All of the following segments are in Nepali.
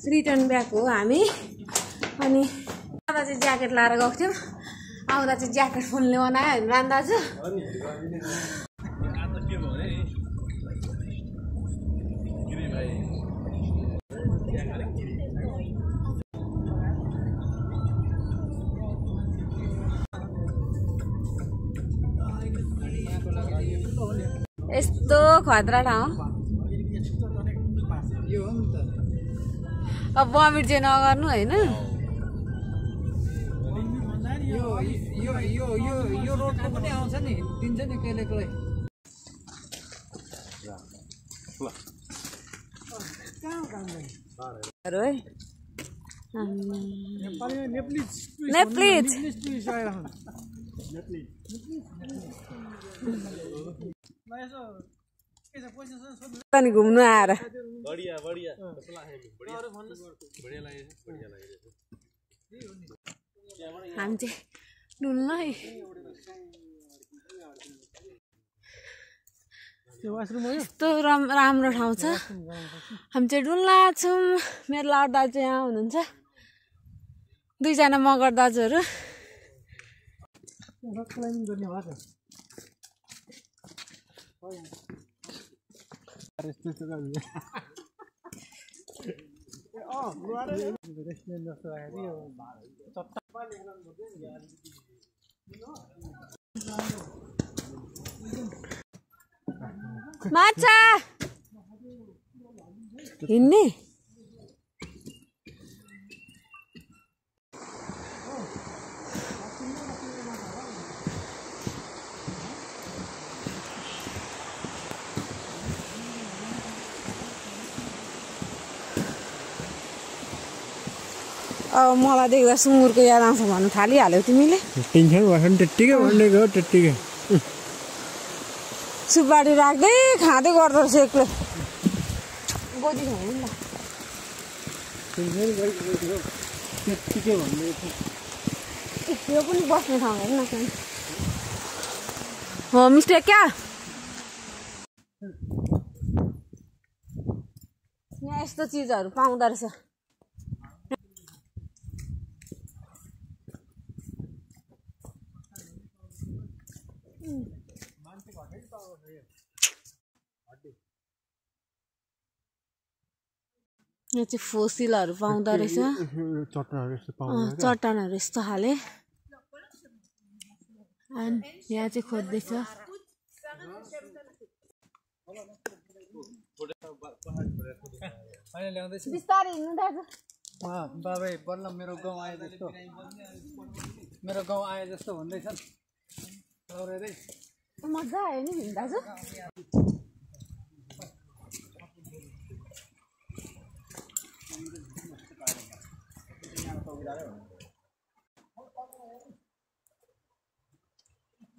रिटर्न ब्याक हो हामी अनि आउँदा चाहिँ ज्याकेट लाएर गएको थियौँ आउँदा चाहिँ ज्याकेट फोनले बनायो होइन राम दाजु यस्तो खतरा ठाउँ अब भमिट चाहिँ नगर्नु होइन यो रोडको पनि आउँछ नि दिन्छ नि केले कलै अनि घुम्नु आएर हामी चाहिँ डुल्न है यस्तो राम्रो ठाउँ छ हामी चाहिँ डुल्ला छौँ मेरो लाड दाजु यहाँ हुनुहुन्छ दुईजना मगर दाजुहरू माछा हिँड्ने अब मलाई देख्दा सुँगुरको याद आउँछ भन्नु थालिहाल्यौ तिमीले त्यत्तिकै भनेको हो त्यत्तिकै सुपारी राख्दै खाँदै गर्दो रहेछ एक्लै गोजी खानु नि त्यत्तिकै भनेको यो पनि बस्ने ठाउँ हेर्नु न हो मिस्टेक क्या यहाँ यस्तो चिजहरू पाउँदो रहेछ यहाँ चाहिँ फोसिलहरू पाउँदो रहेछ चट्टानहरू यस्तो खाले अनि यहाँ चाहिँ खोज्दैछ बिस्तारै हिँड्नु दाजु बाबा बल्ल मेरो गाउँ आए जस्तो भन्दैछन् मजा आयो नि दाजु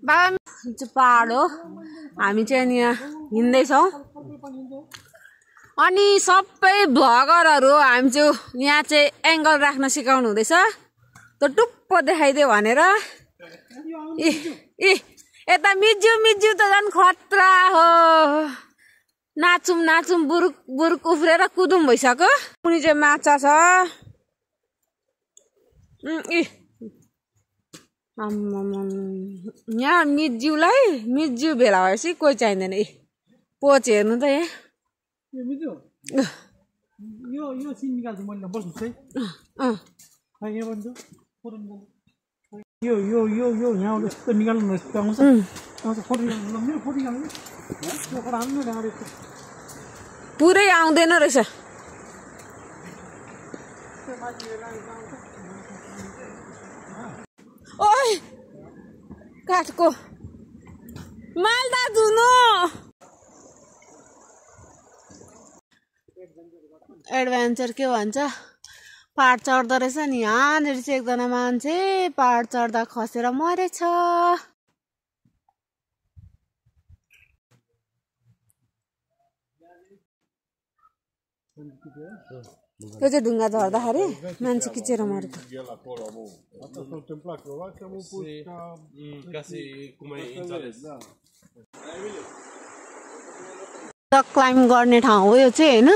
बाबा चाहिँ पहाड हो हामी चाहिँ यहाँ हिँड्दैछौँ अनि सबै भ्लगरहरू हामी चाहिँ यहाँ चाहिँ एङ्गल राख्न सिकाउनु हुँदैछ त टुप्पो देखाइदियो भनेर ए यता मिज्यू त झन् खतरा हो नाचौँ बुरुक उफ्रेर कुदुम भइसक्यो उनी चाहिँ माछा छ यहाँ मिज्यू भेला भएपछि कोही चाहिँदैन पोच हेर्नु त यहाँ यो सिन निकाल्छु मैले बस्नु चाहिँ यो यहाँ यस्तो निकाल्नु यस्तो आउँछ फोटो निकाल्नु मेरो फोटो निकाल्नु पुरै आउँदैन रहेछ ओइ काठको मालदा धुनु एडभेन्चर के भन्छ पहाड चढ्दो रहेछ नि यहाँनिर चाहिँ एकजना मान्छे पहाड चढ्दा खसेर मरेछ त्यो चाहिँ ढुङ्गा झर्दाखेरि मान्छे खिचेर मरेको क्लाइम्ब गर्ने ठाउँ हो यो चाहिँ होइन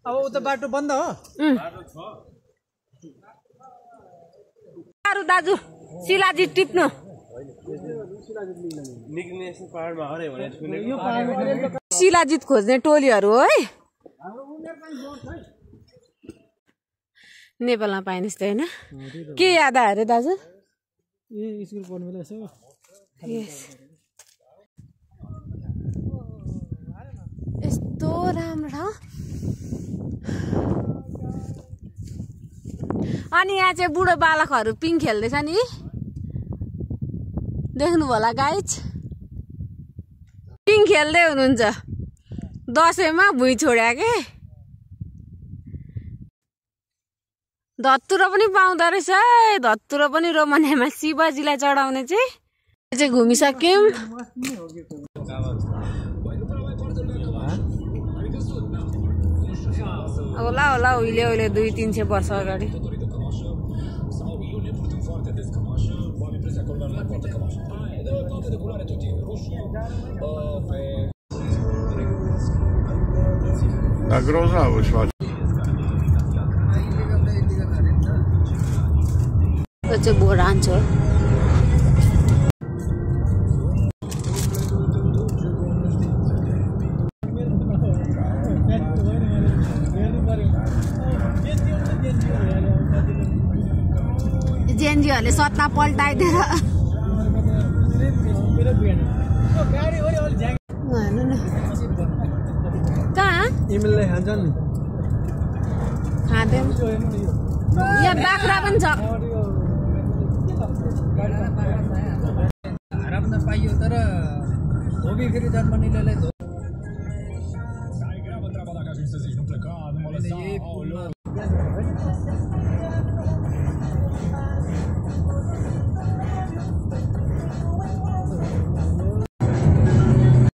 अब उता बाटो बन्द हो दाजु शिलाजी टिप्नु शिलाजित खोज्ने टोलीहरू हो है नेपालमा पाइने जस्तै होइन के याद आयो अरे दाजु स्कुल पढ्नु बेला यसो यस्तो राम्रो अनि यहाँ चाहिँ बुढो बालकहरू पिङ खेल्दैछ नि देख्नु होला गाइज पिङ खेल्दै हुनुहुन्छ दसैँमा भुइँ छोड्या के धत्तुरो पनि पाउँदो रहेछ है धत्तुरो पनि रोमनियामा शिवजीलाई चढाउने चाहिँ घुमिसक्यौँ होला होला उहिले 200-300 वर्ष अगाडि Groza wyszła. To चाहिँ बोरान्छ जेएनजीहरूले सत्ता पल्टाइदिएर कहाँ इमेलले खान्छन् खाँदैन यहाँ बाख्रा पनि छ हराम पाइयो तर धोबी फेरि जर्मनीलाई